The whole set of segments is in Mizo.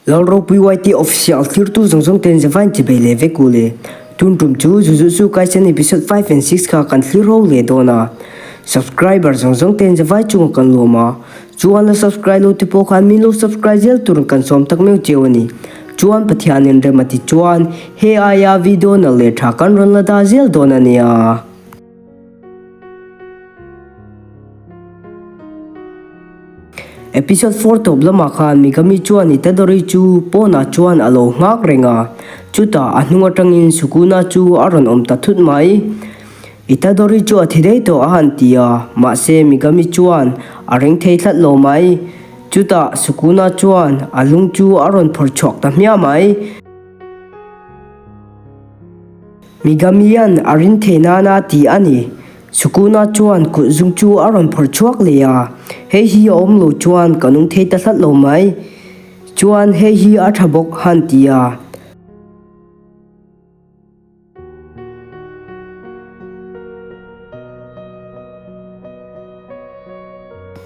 Lalropui YT Official thirtu zawng zawng ten Zavain chi bei leh vek u le. Tun tum chu Jujutsu Kaisen episode 5 and 6 kha kan thlir ho leh dawn a. Subscriber zawng zawng ten Zavai chunga kan lawm a. Chuan la subscribe lo te pawh khan min lo subscribe zel tur kan sawm tak meuh cheu a ni. Chuan Pathianin rem a ti chuan he aia video nalh leh tha kan rawn la dah zel dawn a nia. Episode 4 tawp lamah khan Mikami chuan Itadori chu pawnah chuan a lo nghak reng a, chutah a hnung atangin Sukuna chu a rawn awm ta thut mai. Itadori chu a thi daih tawh a han ti a, mahse Mikami chuan a ring thei tlat lo mai. Chutah Sukuna chuan a lung chu a rawn phawrh chhuak ta hmiah mai. Migamian a rin thei nana ti a ni. Sukuna chuan kut zung chu a rawn phawrh chhuak leh a, Hei hi a awm lo chuan ka nung thei ta hlat lo mai. Chuan hei hi a tha bawk han ti a.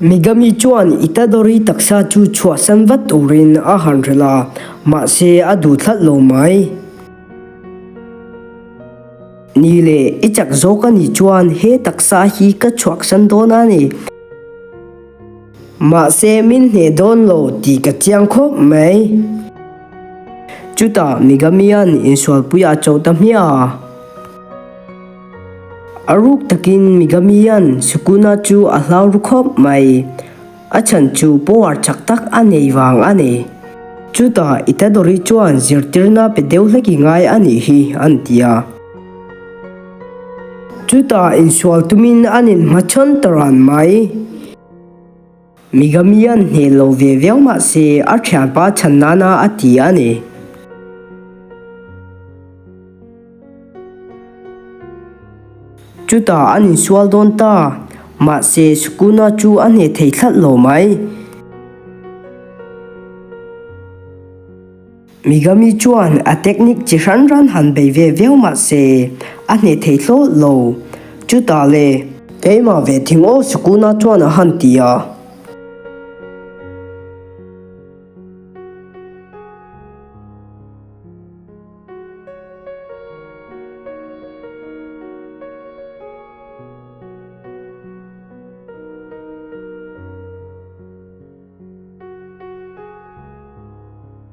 Migami chuan Itadori taksa chu chhuahsan vat turin a han hrilh a, mahse a duh thlat lo mai. Ni le, i chak zawk a nih chuan he taksa hi ka chhuaksan dawn a ni. Mahse min hneh dawn lo tih ka chiang khawp mai. Chutah Migamian insualpui a chauh ta hmiah a. A ruk takin Migamian Sukuna chu a hlau ru khawp mai. A chhan chu power chak tak a nei vang a ni. Chutah Itadori chuan zirtirna pe deuh hlek i ngai a nih hi an ti a. Chutah insual tumin an inhmachhawn ta ran mai. Migamian hneh lo ve viau mah se a thianpa chhan nana a ti a ni. Chutah an insual dawn ta, mahse Sukuna chu a hneh thei thlat lo mai. Migami chuan a technique chi hran hran han bei ve viau mahse a hneh thei hlawt lo. Chutah le. Keimah ve thing aw Sukuna chuan a han ti a.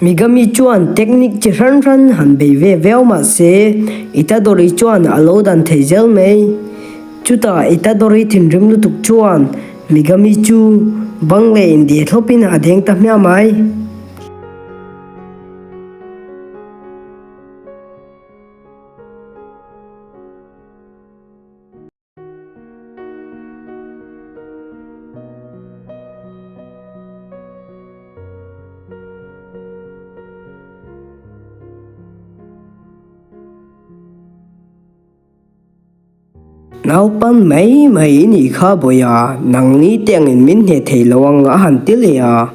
Migami chuan technique chi hran hran han bei ve viau mah se, Itadori chuan a lo dan thei zel mai. Chutah Itadori thinrim lutuk chuan Migami chu bang leh indih thlawpin a deng ta hmiah mai. Naupan mai mai i nih kha Bawia, nangni te angin min hneh thei lo ang a han ti leh a.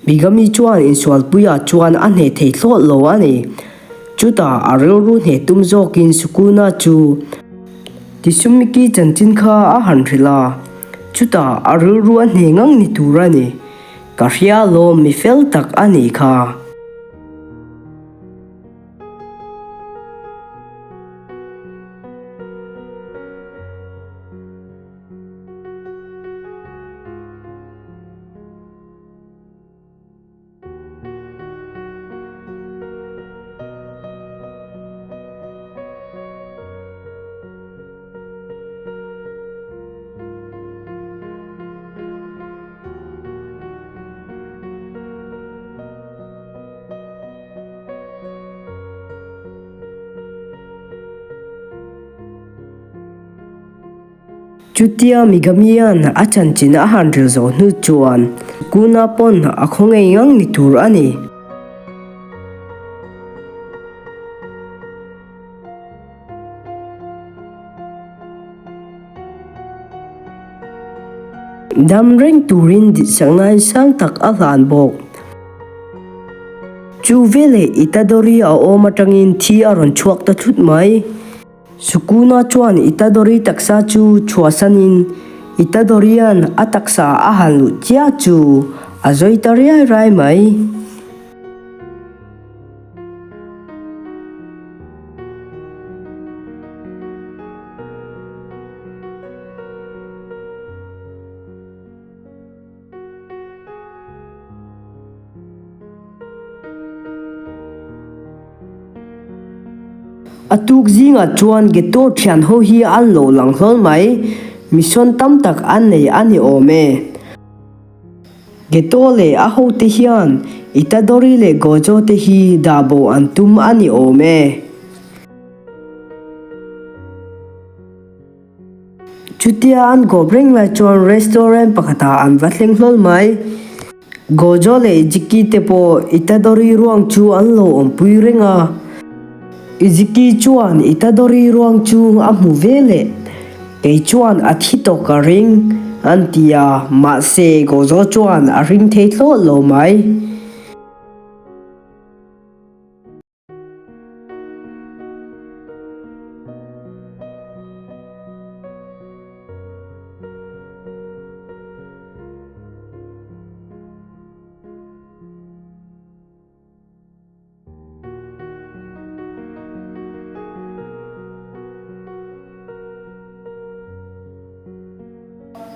Bigami chuan insualpuiah chuan a hneh thei thlawt lo a ni. Chutah a rilru hneh tum zawkin Sukuna chu Tisumiki chanchin kha a han hrilh a, chutah a rilru a hneh ngang ni tur a ni. Ka hria lawm mi fel tak a nih kha. Chutia Migamian a chanchin a han ril zawh hnu chuan Kuna pawn a khaw ngei ngang ni tur a ni. Dam reng turin ditsaknain sang tak a hlan bawk. Chu veleh Itadori a awm atangin thi a rawn chhuak ta thut mai. Sukuna chuan Itadori taksa chu chhuahsanin Itadorian a taksa a han luh chiah chu a zawi ta riai rai mai. A tuk zingah chuan Geto thian ho hi an lo lang hlawl mai, mission tam tak an nei a ni awm e. Geto leh a hote hian Itadori leh Gojo te hi dah bo an tum a ni awm e. Chutia an kawp reng lai chuan restaurant pakhatah an va thleng hlawl mai. Gojo leh Ijiki te pawh Itadori ruang chu an lo awmpui reng a. Ijiki chuan Itadori ruang chu a hmu ve leh, Kei chuan a thi tawk ka ring, an ti a, mahse Gojo chuan a ring thei thlawt lo mai.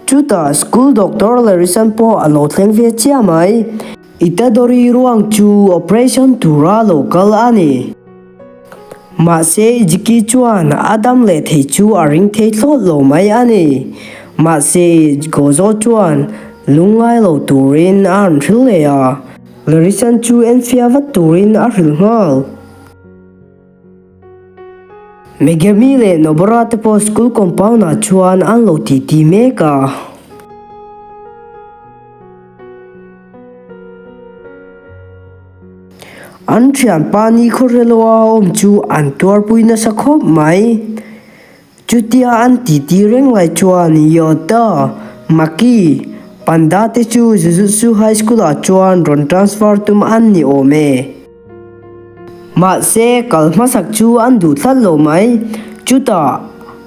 Chutah school doctor Larison pawh a lo thleng ve chiah mai. Itadori ruang chu operation tura lo kal a ni. Mahse Ijiki chuan a dam leh thei chu a ring thei thlawt lo mai a ni. Mahse Gojo chuan lungngai lo turin a rawn hrilh leh a. Larison chu enfia vat turin a hrilh nghal. Megami leh Nobara te pawh school compound ah chuan an lo titi mek a. An thianpa ni khawhreloa awm chu an tuarpui nasa khawp mai. Chutia an titi reng lai chuan Yota, Maki, Panda te chu Jujutsu High School ah chuan rawn transfer tum an ni awm e. Mahse, kal hmasak chu an duh tlat lo mai. Chutah,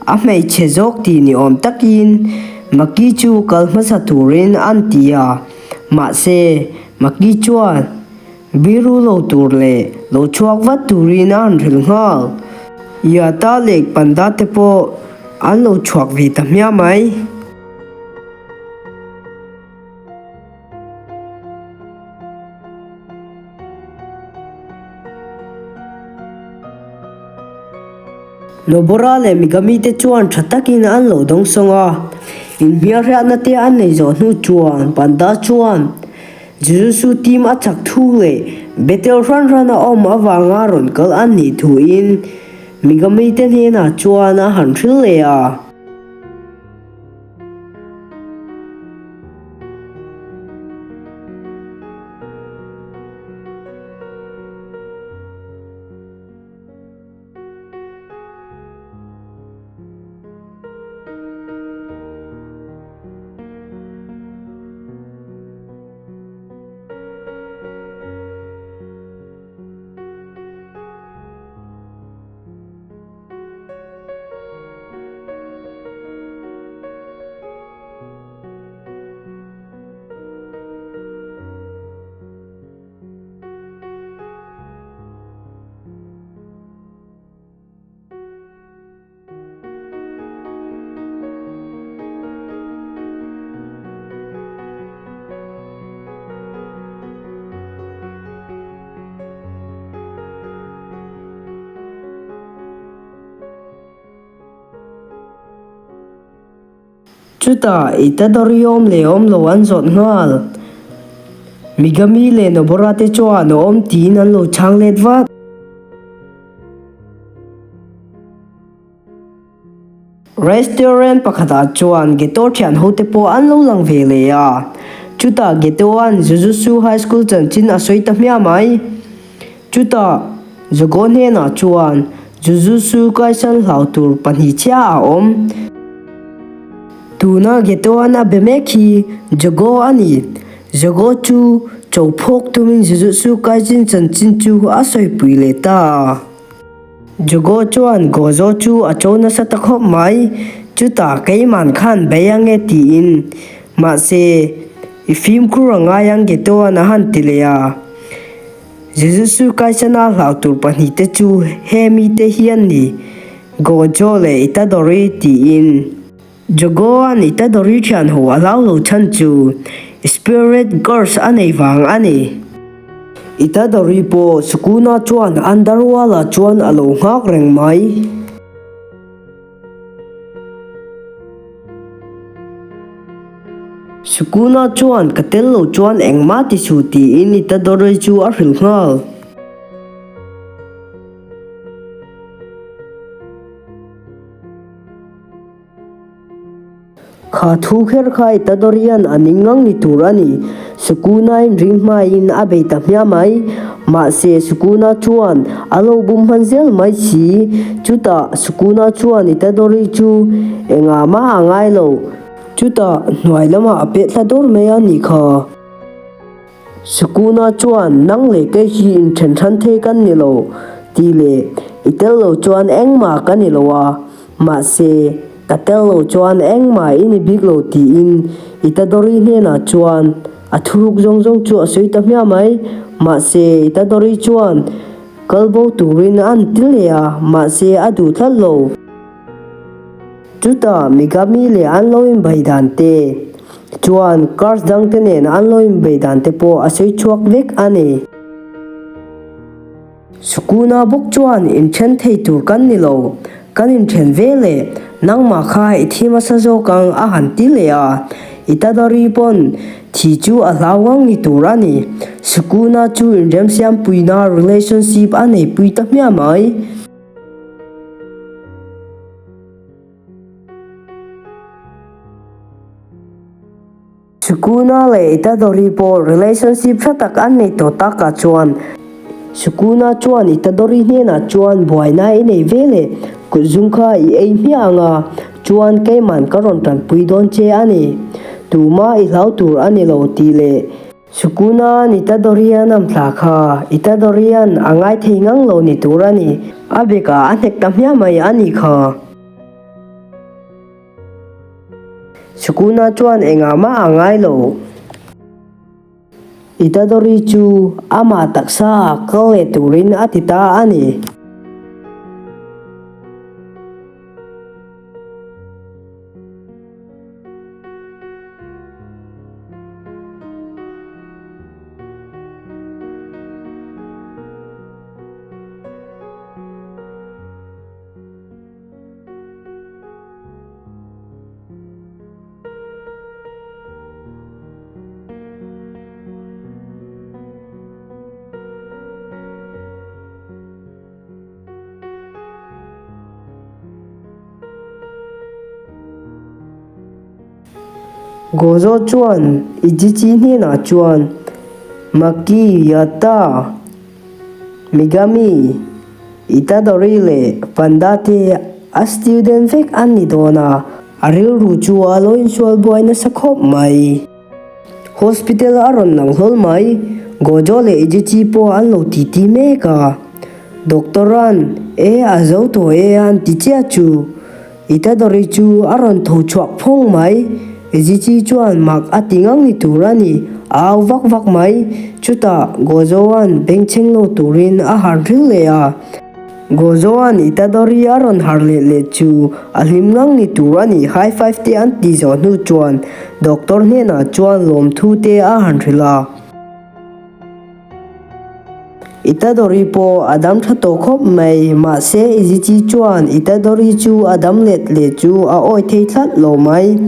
a hmeichhe zawk tih ni awm takin Maki chu kal hmasa turin an ti a. Mahse, Maki chuan biru lo tur leh lo chhuak vat turin a han hrilh nghal. Yata leh Panda te pawh an lo chhuak ve ta hmiah mai. Nobora leh Megami te chuan tha takin an lo dawngsawng a, inhmialhriatna te an nei zawh hnu chuan Panda chuan Jujutsu team a chak thu leh battle hran hran a awm avanga rawn kal an nih thuin Megami te hnenah chuan a han hrilh leh a. Chutah Itadori awm leh awm lo an zawt nghal. Megami leh Nobara te chuan a awm tiin an lo chhang let vat. Restaurant pakhatah chuan Geto thian hote pawh an lo lang ve leh a. Chutah Getoa'n Jujutsu High School chanchin a sawi ta hmiah mai. Chutah Jogo hnenah chuan Jujutsu Kaisen hlau tur pahnihchhia a awm. Tuna Getoa'n a be mek hi Jogo a ni. Jogo chu. Cho phawk tumin Jujutsu Kaisen chanchin chu a sawipui leh ta a. Jogo chuan Gojo chu a cho nasa ta khawp mai, chutah keiman khan bei ange tiin. Mahse, i fimkhur a ngai ang Getoan a han ti leh a. Jujutsu Kaisena hlau tur pahnihte chu he mite hi an ni, Gojo leh Itadori tiin. Jogo-a'n Itadori thian ho a hlau lo chhan chu Spirit Curse a nei vang a ni. Itadori pawh Sukuna chuan Underworld-ah chuan a lo nghak reng mai. Sukuna chuan ka tel lo chuan engmah ti suh tiin Itadori chu a hrilh nghal. Kha thu kher kha Itadorian a ning ngang ni tur a ni. Sukuna-in ring hmaiin a bei ta hmiah mai. Mahse, Sukuna chuan a lo bum hman zel mai si. Chutah Sukuna chuan Itadori chu engah mah a ngai lo. Chutah hnuai lamah a peh thla dawr mai a nih kha. Sukuna chuan, Nang leh kei hi inthen than thei kan ni lo, tih leh, I tel lo chuan engmah ka ni lo a, mahse, ka tel lo chuan engmah i ni bik lo tiin Itadori hnenah chuan a thuruk zawng zawng chu a sawi ta hmiah mai. Mahse, Itadori chuan kal bo turin a an ti leh a, mahse, a duh tlat lo. Chutah Megami leh an lo inbei dan te chuan cars dang te nen an lo inbei dan te pawh a sawi chhuak vek a ni. Sukuna bawk chuan inthen thei tur kan ni lo, kan inthen ve leh nangmah kha i thi hmasa zawk ang a han ti leh a, Itadori pawn thi chu a hlau ngang ni tur a ni. Sukuna chu inremsiampuina relationship a neipui ta hmiah mai. Sukuna leh Itadori pawh relationship tha tak an nei tawh takah chuan Sukuna chuan Itadori hnenah chuan buaina i nei ve leh kutzung kha i ei hmiah ang a, chuan keiman ka rawn tanpui dawn che a ni. Tumah i hlau tur a ni lo tih leh Sukuna Itadorian am thla kha Itadorian a ngai thei ngang lo ni tur a ni. A bekah a hnek ta hmiah mai a nih kha. Sukuna chuan engah mah a ngai lo. Itadori chu amah taksa ah kal leh turin a ti ta a ni. Gozo chuan Ijichi hnenah chuan, Maki, Yata, Megami, Itadori leh Panda te a student vek an ni dawn a, a rilru chu a lo insual buai nasa khawp mai. Hospital a rawn lang hlawl mai, Gojo leh Ijichi pawh an lo titi mek a. Doctor an, E a zo tawh e an ti chiah chu. Itadori chu a rawn tho chhuak phawng mai. Ijichi chuan mak a ti ngang ni tur a ni, a au vak vak mai. Chutah Gojo an bengchheng lo turin a harh ril leh a. Gojoan Itadori a rawn harh leh leh chu a hlim ngang ni tur a ni, high five te an tih zawh hnu chuan doctor hnenah chuan lawmthu te a han hrilh a. Itadori pawh a dam tha tawh khawp mai, mahse Ijichi chuan Itadori chu a dam let leh chu a awi thei tlat lo mai.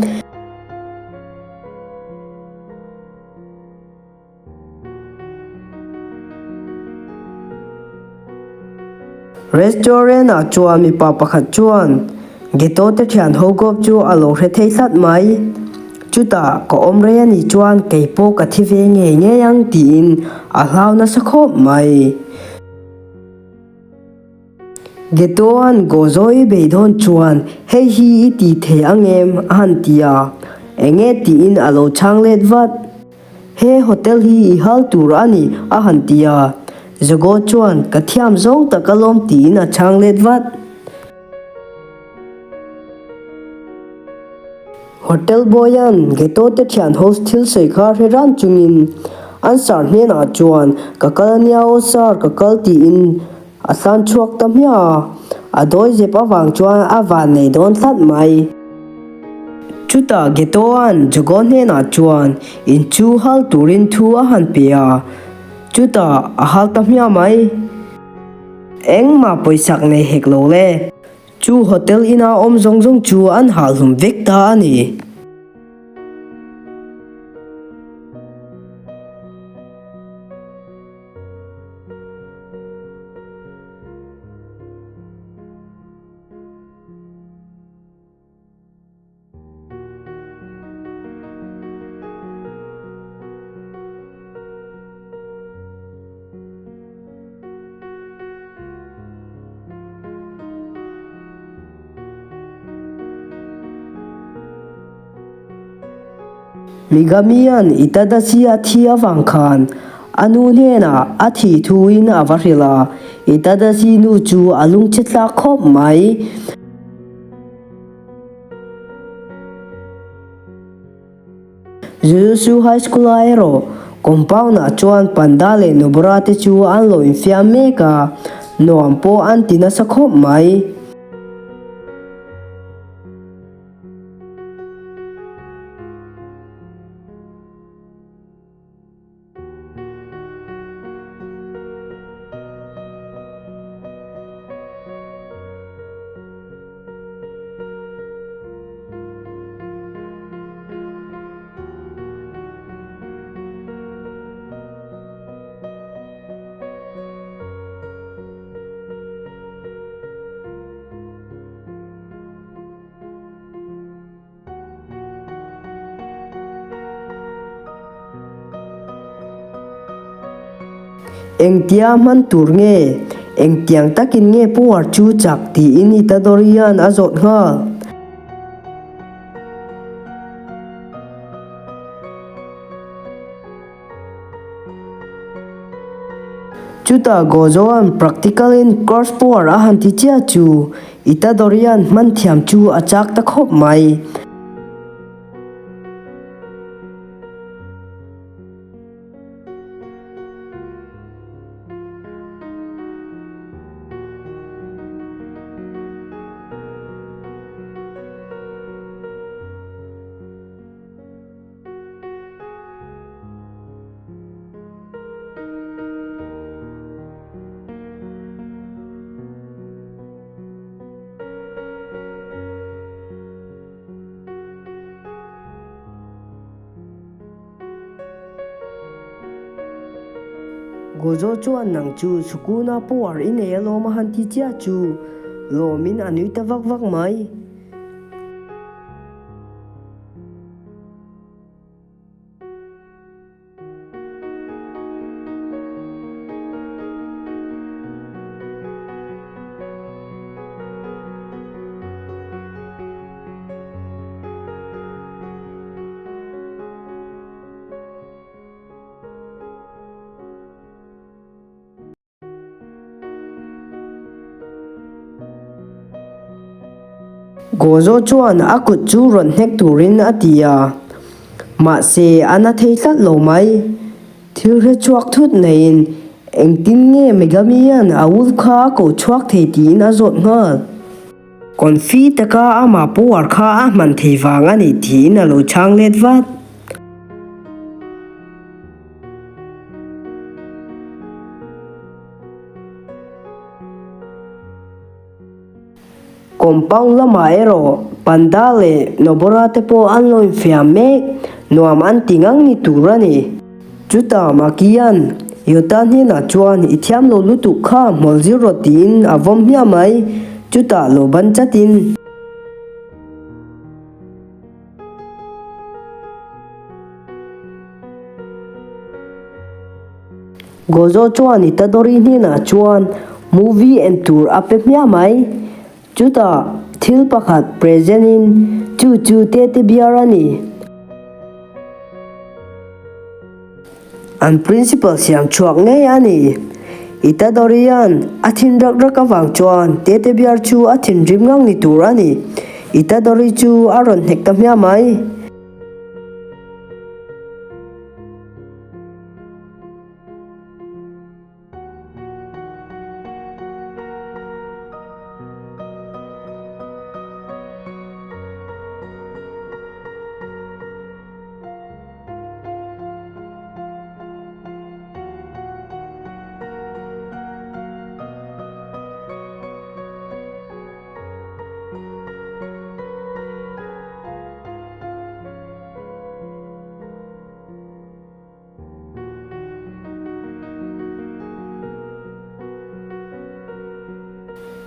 Restaurant ah chuan mipa pakhat chuan Geto te thian ho kawp chu a lo hre thei tlat mai. Chutah ka awm rei a nih chuan kei pawh ka thi ve ngei ngei ang tiin a hlau nasa khawp mai. Getoan Gozo i beidawn chuan hei hi i ti thei ang em a han ti a, enge tiin a lo chhang let vat. He hotel hi i hal tur a ni, a han ti a. Jago chuan, Ka thiam zawng tak alawm tiin a chhang let vat. Hotel boy-a'n Geto te thian host thil sawi kha hre ran chungin an sir hnenah chuan, Ka kal ania aw sir, ka kal tiin a tlan chhuak ta hmiah a. A dawi zep avang chuan a van nei dawn tlat mai. Chutah Geto-a'n Jago hnenah chuan in chu hal turin thu a han pe a, chutah a hal ta hmiah mai. Engmah pawisak nei hek lo le. Chu hotel ina awm zawng zawng chu an hahhlum vek ta a ni. Megami-a'n Itadachi a thi avang khan a nu hnenah a thih thuin a va hrilh a, Itadachi nu chu a lungchhe tlak khawp mai. Jujutsu High School-ah erawh compound-ah chuan Panda leh Nobara te chu an lo infiam mek a, nuam pawh an ti nasa khawp mai. Engtia hman tur nge? Engtiang takin nge power chu chak tiin Itadori-a'n a zawt nghal. Chutah Gojo-a'n practical-in curse power a han ti chiah chu Itadori-a'n hman thiam chu a chak ta khawp mai. Gojo chuan nang chu Sukuna power i nei alawm a han ti chiah chu lawmin a nui ta vak vak mai. Gozo chuan a kut chu rawn hnek turin a ti a, mahse a na thei tlat lo mai. Thil hre chhuak thut neiin engtin nge Megami hian a wolf kha a ko chhuak thei tiin a zawt nghal. Confi taka amah power kha a hman thei vang a ni tiin a lo chhang let vat. Compound lamah erawh Panda leh Nobara te pawh an lo infiam mek, nuam an ti ngang ni tur a ni. Chutah Makia'n Yota hnenah chuan i thiam lo lutuk kha hmawlh zir rawh tiin a vawm hmiah mai, chutah lo ban chatin. Gozo chuan Itadori hnenah chuan movie en tur a pe hmiah mai. Chutah thil pakhat present in chu chu tete biar a ni. An principal siam chhuak ngei a ni. Itadori-a'n a thin rak rak avang chuan Tete Bear chu a thinrim ngang ni tur a ni. Itadori chu a rawn hnek ta hmiah mai.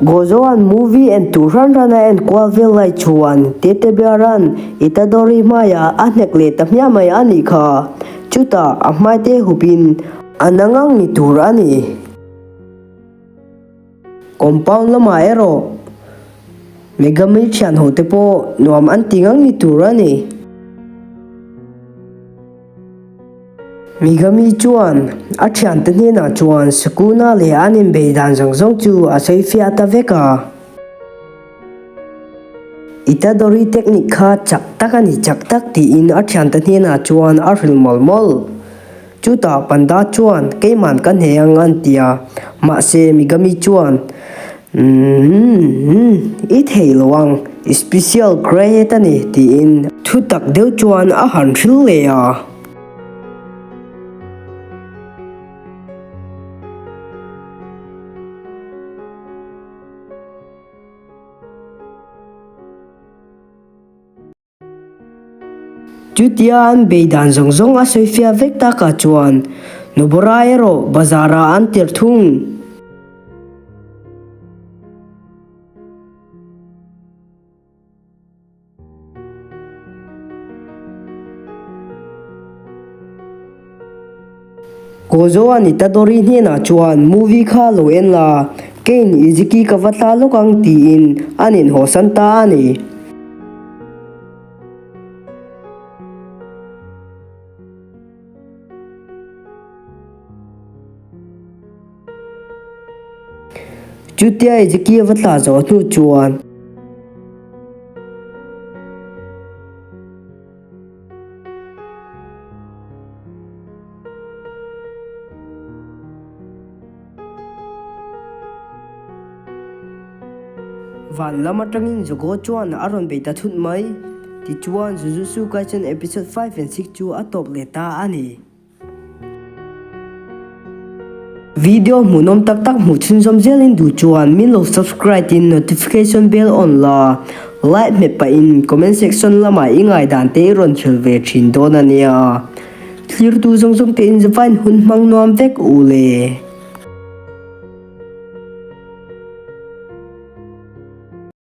Gozo-a'n movie en tur hran hran a en kual vel lai chuan Tete Bear-a'n Itadori hmaiah a hnek leh ta hmiah mai a nih kha. Chutah a hmaite hupin a na ngang ni tur a ni. Compound lamah erawh Megami thian ho te pawh nuam an ti ngang ni tur a ni. Megami chuan a thiante hnenah chuan Sukuna leh an inbei dan zawng zawng chu a sawi fiah ta vek a. Itadori technique kha chak tak a ni chak tak tiin a thiante hnenah chuan a hrilh mawlh mawlh. Chutah Panda chuan keiman ka hne ang an ti a, mahse Megami chuan Umm, i thei lo ang, i special grade a ni tiin thu tak deuh chuan a han hrilh leh a. Chutia an bei dan zawng zawng a sawi fiah vek takah chuan Nobora erawh bazar ah an tirh thung. Gozo-a'n Itadori hnenah chuan movie kha lo en la, keiin Iziki ka va tla lawk ang tiin an inhawsan ta a ni. Chutia Ezekiel va tla zawh hnu chuan. Van lam atangin Zugo chuan a rawn bei ta thut mai. Tichuan Jujutsu Kaisen episode 5 and 6 chu a tawp leh ta a ni. Video hmuhnawm tak tak hmuh chhunzawm zelin duh chuan min lo subscribe in notification bell on la, like hmet pahin comment section lamah i ngaihdan te i rawn hrilh ve thin dawn a nia. Thlirtu zawng zawng te in zavain hun hmang nuam vek u le.